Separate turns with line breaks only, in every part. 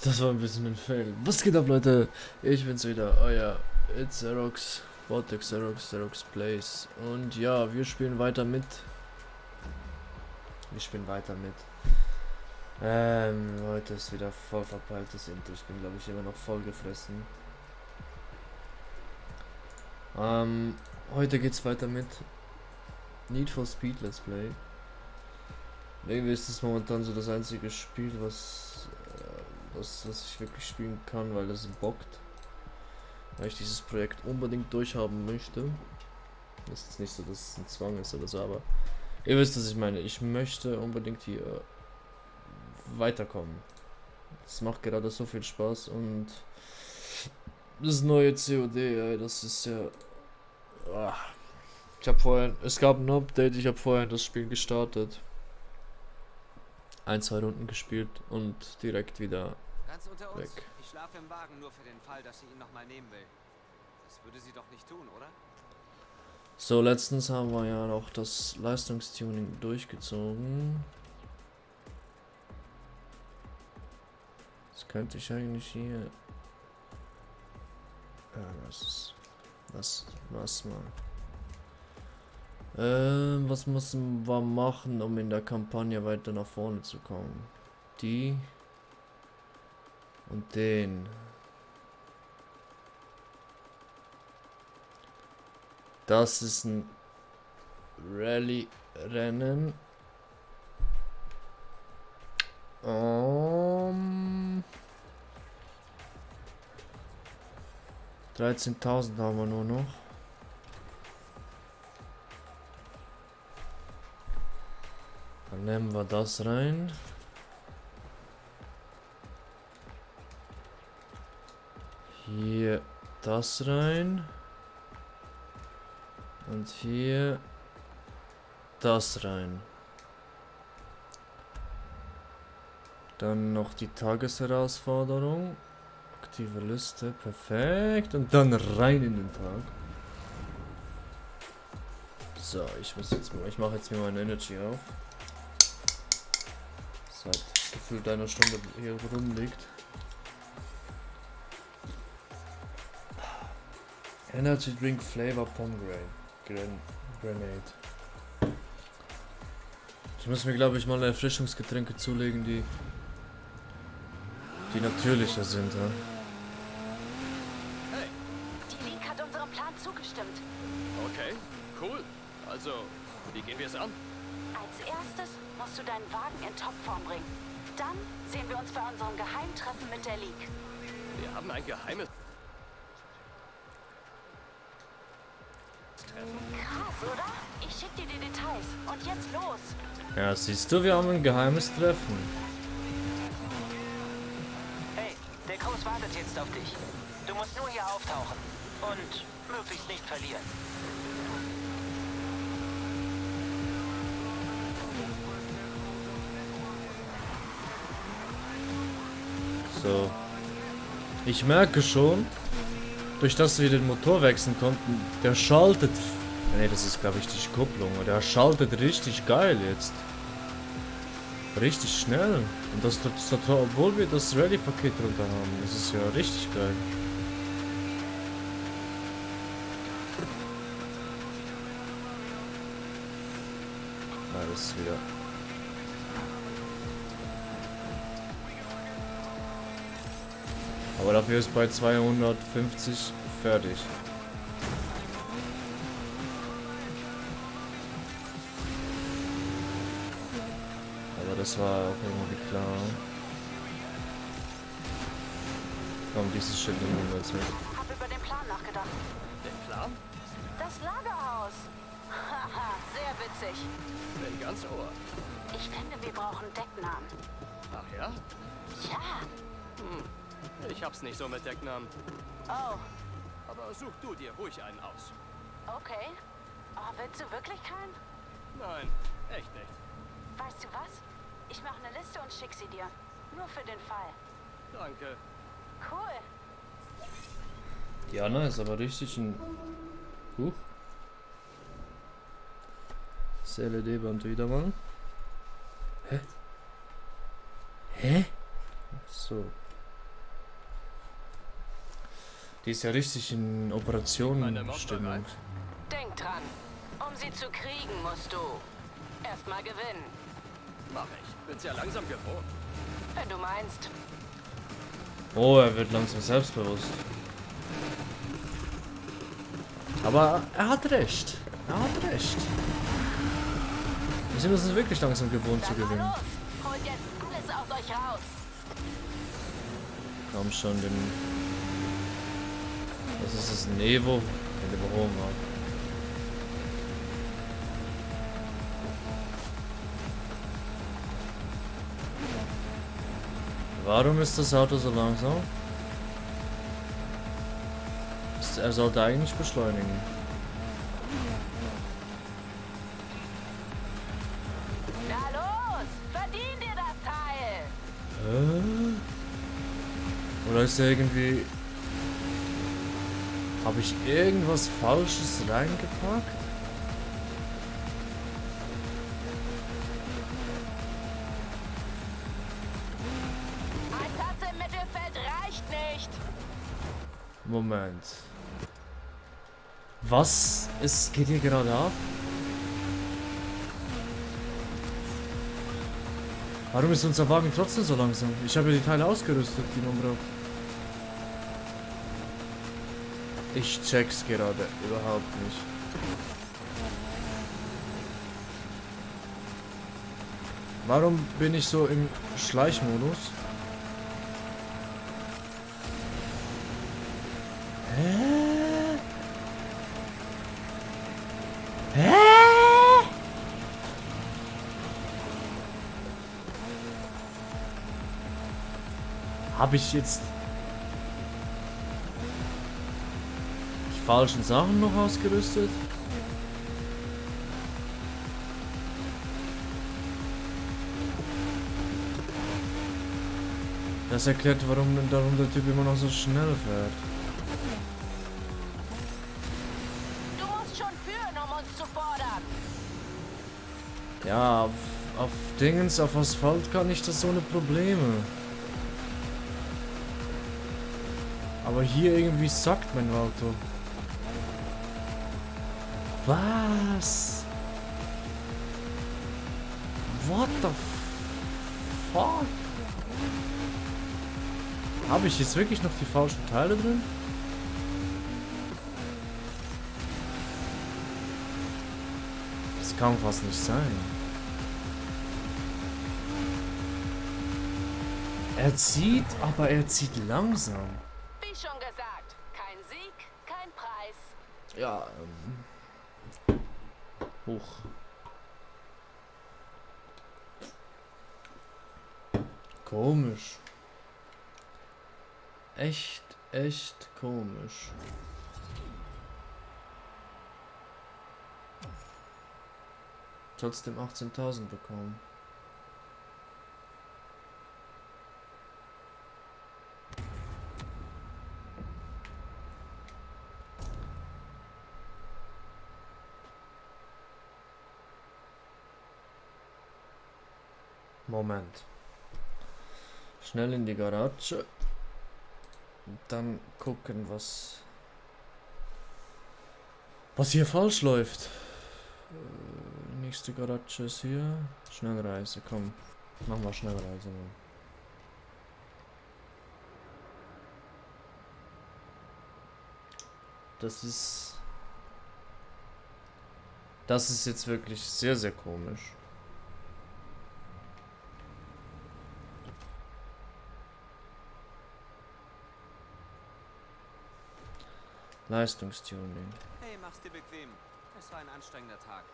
Das war ein bisschen ein Fail. Was geht ab, Leute? Ich bin's wieder, euer It's Xerox, Vortex Xerox, Xerox Plays. Und ja, wir spielen weiter mit. Heute ist wieder voll verpeiltes Intro. Ich bin, glaube ich, immer noch voll gefressen. Heute geht's weiter mit Need for Speed Let's Play. Irgendwie ist es momentan so das einzige Spiel, was ich wirklich spielen kann, weil es bockt. Weil ich dieses Projekt unbedingt durchhaben möchte. Das ist jetzt nicht so, dass es ein Zwang ist oder so, aber ihr wisst, was ich meine. Ich möchte unbedingt hier weiterkommen. Es macht gerade so viel Spaß und das neue COD, ey, das ist ja... es gab ein Update, ich habe vorher das Spiel gestartet. 1, 2 Runden gespielt und direkt wieder
Ganz unter uns.
weg.
Ich schlafe im Wagen nur für den Fall, dass sie ihn nochmal nehmen will. Das würde sie doch nicht tun, oder?
So, letztens haben wir ja noch das Leistungstuning durchgezogen. Das könnte ich eigentlich hier... was mal. Was müssen wir machen, um in der Kampagne weiter nach vorne zu kommen? Die und den. Das ist ein Rallye-Rennen. 13.000 haben wir nur noch. Dann nehmen wir das rein. Hier das rein. Und hier das rein. Dann noch die Tagesherausforderung. Aktive Liste, perfekt. Und dann rein in den Tag. So, ich mache jetzt mir meine Energy auf. Seit gefühlt einer Stunde hier rumliegt. Energy Drink Flavor Pomegranate. Ich muss mir, glaube ich, mal Erfrischungsgetränke zulegen, die natürlicher sind, ja.
Hey,
Die League hat unserem Plan zugestimmt.
okay, cool. Also, wie gehen wir es an?
Als erstes musst du deinen Wagen in Topform bringen. Dann sehen wir uns bei unserem Geheimtreffen mit der League.
Wir haben ein geheimes Treffen.
Krass, oder? Ich schick dir die Details. Und jetzt los.
Ja, siehst du, wir haben ein geheimes Treffen.
Hey, der Kurs wartet jetzt auf dich. Du musst nur hier auftauchen. Und möglichst nicht verlieren.
So. Ich merke schon, durch das wir den Motor wechseln konnten, der schaltet... Ne, das ist, glaube ich, die Kupplung. Der schaltet richtig geil jetzt. Richtig schnell. Und das, obwohl wir das Rallye-Paket runter haben. Das ist ja richtig geil. Das ist wieder... Aber dafür ist bei 250 fertig. Aber das war auch irgendwie klar. Komm, dieses Schild nehmen wir jetzt mit.
Hab über den Plan nachgedacht.
Den Plan?
Das Lagerhaus. Haha, sehr witzig.
Bin ganz ohr.
Ich finde, wir brauchen Decknamen.
Ach ja?
Ja.
Ich hab's nicht so mit Decknamen.
Oh,
Aber such du dir ruhig einen aus.
okay. Oh, willst du wirklich keinen?
Nein, echt nicht.
Weißt du was? Ich mache eine Liste und schick sie dir. Nur für den Fall.
Danke.
Cool.
Die Anna ist aber richtig ein... Huch. Das LED-Band wieder mal. Hä? So. Die ist ja richtig in Operationen-Stimmung.
Denk dran, um sie zu kriegen, musst du erstmal gewinnen.
Mach ich. Bin's ja langsam gewohnt.
Wenn du meinst.
Oh, er wird langsam selbstbewusst. Aber er hat recht. Er hat recht. Wir sind uns wirklich langsam gewohnt zu
Dann mal
gewinnen.
los. Holt jetzt alles aus euch raus.
Komm schon, den... Was ist das? Ein Evo? Der überholen war. Warum ist das Auto so langsam? Er sollte eigentlich beschleunigen.
Na los, verdien dir das Teil.
Oder ist er irgendwie... Habe ich irgendwas Falsches reingepackt?
Ein Platz im Mittelfeld reicht nicht.
Moment. Was geht hier gerade ab? Warum ist unser Wagen trotzdem so langsam? Ich habe ja die Teile ausgerüstet, die man braucht. Ich check's gerade überhaupt nicht. Warum bin ich so im Schleichmodus? Hä? Hä? Habe ich jetzt die falschen Sachen noch ausgerüstet? Das erklärt, warum der Typ immer noch so schnell fährt.
Du musst schon führen, um uns zu fordern.
Ja, auf Dingens, auf Asphalt kann ich das ohne Probleme. Aber hier irgendwie sackt mein Auto. Was? What the fuck? Habe ich jetzt wirklich noch die falschen Teile drin? Das kann fast nicht sein. Er zieht, aber er zieht langsam.
Wie schon gesagt, kein Sieg, kein Preis.
Ja, hoch. Komisch. Echt komisch. Trotzdem 18.000 bekommen. Moment. Schnell in die Garage. Und dann gucken, was hier falsch läuft. Nächste Garage ist hier. Schnellreise, komm. Machen wir Schnellreise. Mann. Das ist jetzt wirklich sehr, sehr komisch. Leistungstuning.
Hey, mach's dir bequem. Es war ein anstrengender Tag.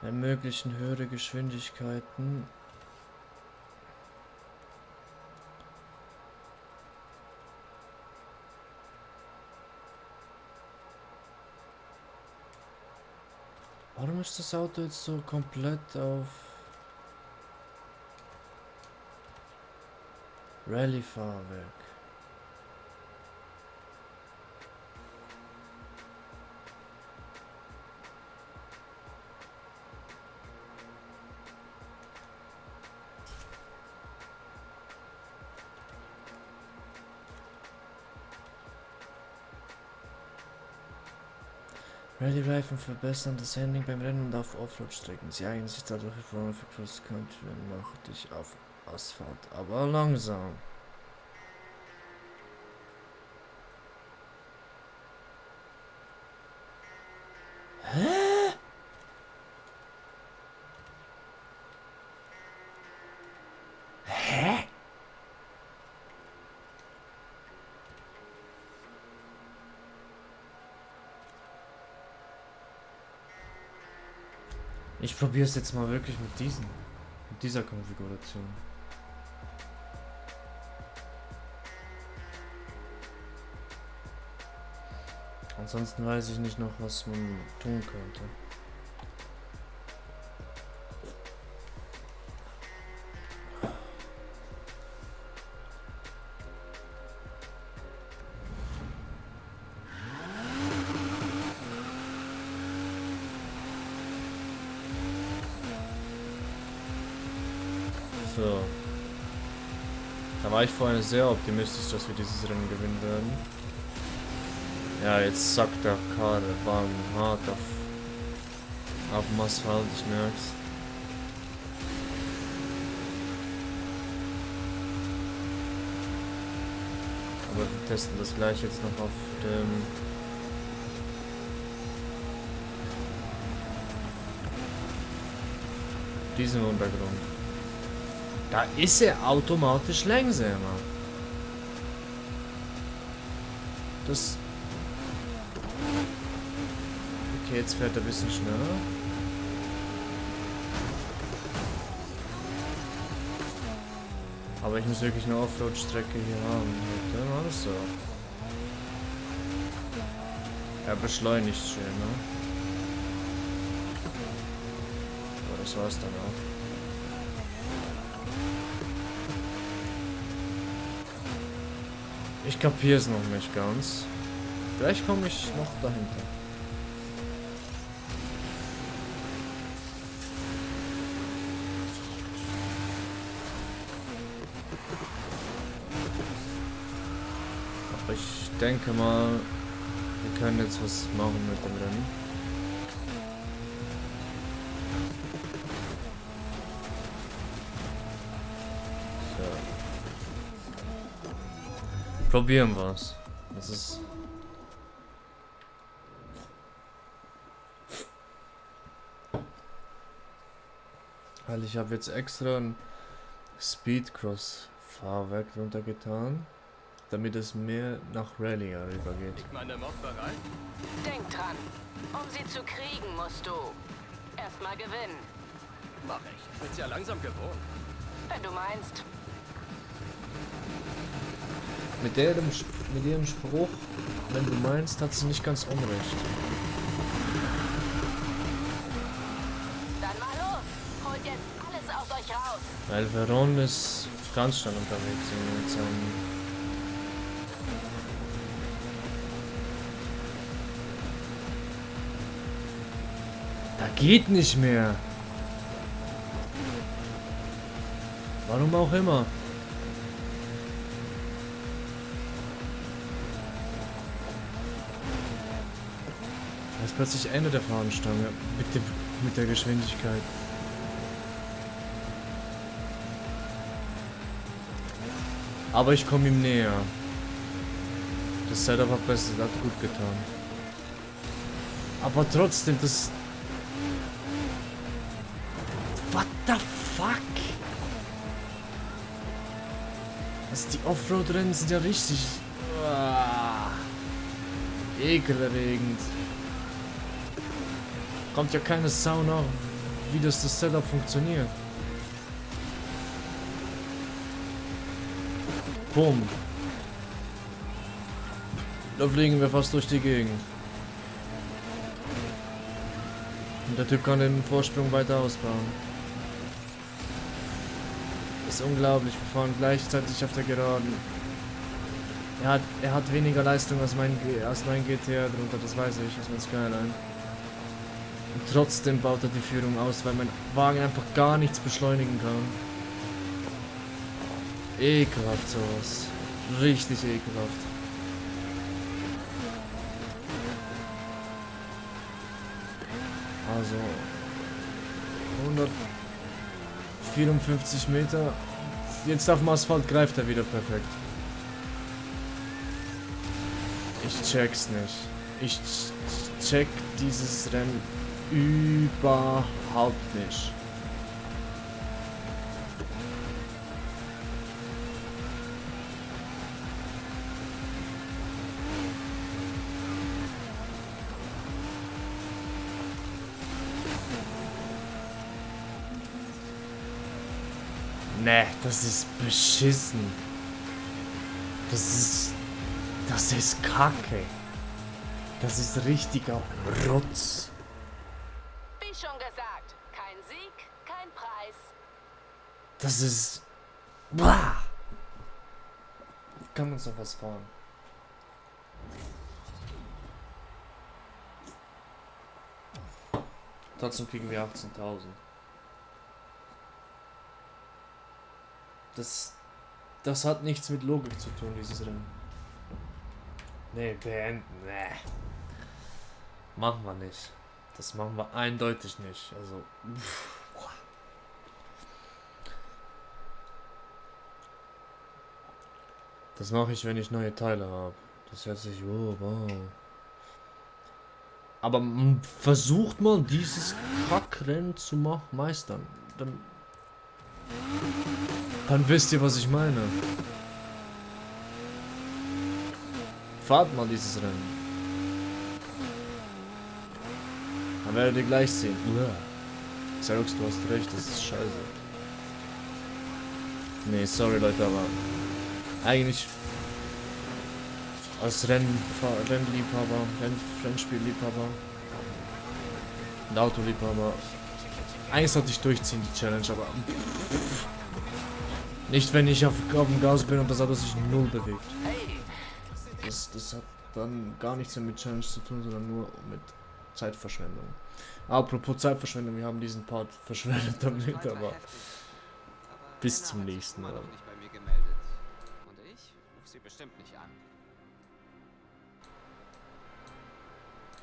Ermöglichen höhere Geschwindigkeiten. Warum ist das Auto jetzt so komplett auf... Rallye-Fahrwerk. Rallye-Reifen verbessern das Handling beim Rennen und auf Offroad-Strecken. Sie eignen sich dadurch hervor für Cross-Country und machen dich auf Asphalt, aber langsam. Hä? Hä? Ich probiere es jetzt mal wirklich mit dieser Konfiguration. Ansonsten weiß ich nicht noch, was man tun könnte. So. Da war ich vorhin sehr optimistisch, dass wir dieses Rennen gewinnen werden. Ja, jetzt sackt der Wagen hart auf dem Asphalt, ich merk's. Aber wir testen das gleich jetzt noch auf dem diesem Untergrund. Da ist er automatisch langsamer. Das... Okay, jetzt fährt er ein bisschen schneller. Aber ich muss wirklich eine Offroad-Strecke hier haben. Dann war das so. Er beschleunigt schön, ne? Aber das war's dann auch. Ich kapiere es noch nicht ganz. Vielleicht komme ich noch dahinter. Aber ich denke mal, wir können jetzt was machen mit dem Rennen. Probieren wir's. Das ist... Weil ich habe jetzt extra ein Speedcross-Fahrwerk runtergetan, damit es mehr nach Rallye rübergeht.
Ich meine Mob bereit?
Denk dran, um sie zu kriegen, musst du erstmal gewinnen.
Mach ich. Bin's ja langsam gewohnt.
Wenn du meinst.
Mit ihrem Spruch, wenn du meinst, hat sie nicht ganz unrecht.
Dann mal los! Holt jetzt alles aus euch raus!
Weil Veron ist ganz schnell unterwegs mit seinem... Da geht nicht mehr! Warum auch immer. Da ist plötzlich Ende der Fahnenstange mit der Geschwindigkeit. Aber ich komme ihm näher. Das Setup hat gut getan. Aber trotzdem, das... What the fuck? Also die Offroad-Rennen sind ja richtig... ekelerregend. Kommt ja keine Sau nach, wie das Setup funktioniert. Bumm. Da fliegen wir fast durch die Gegend. Und der Typ kann den Vorsprung weiter ausbauen. ist unglaublich. Wir fahren gleichzeitig auf der Geraden. Er hat weniger Leistung als mein GTR drunter, das weiß ich, aus meinem Skyline. Und trotzdem baut er die Führung aus, weil mein Wagen einfach gar nichts beschleunigen kann. Ekelhaft sowas. Richtig ekelhaft. Also 154 Meter. Jetzt auf dem Asphalt greift er wieder perfekt. Ich check's nicht. Ich check dieses Rennen überhaupt nicht. Ne, das ist beschissen. Das ist Kacke. Das ist richtiger Rotz.
Wie schon gesagt, kein Sieg, kein Preis.
Das ist... Bah! Kann man sowas fahren? Trotzdem kriegen wir 18.000. Das hat nichts mit Logik zu tun, dieses Rennen. Nee, beenden, nee. Machen wir nicht. Das machen wir eindeutig nicht. Also, das mache ich, wenn ich neue Teile habe. Das hört sich, oh, wow. Aber versucht mal, dieses Kackrennen zu meistern. Dann wisst ihr, was ich meine. Fahrt mal dieses Rennen. Dann werdet ihr gleich sehen. Xerox, du hast recht, das ist scheiße. Nee, sorry Leute, aber eigentlich als Rennliebhaber, Rennspielliebhaber und Autoliebhaber, eigentlich sollte ich durchziehen die Challenge, aber nicht, wenn ich auf dem Gas bin und das Auto sich null bewegt. Das hat dann gar nichts mehr mit Challenge zu tun, sondern nur mit Zeitverschwendung. Apropos Zeitverschwendung, wir haben diesen Part verschwendet damit, aber bis zum nächsten Mal.
Nicht bei mir gemeldet. Und ich rufe sie bestimmt nicht an.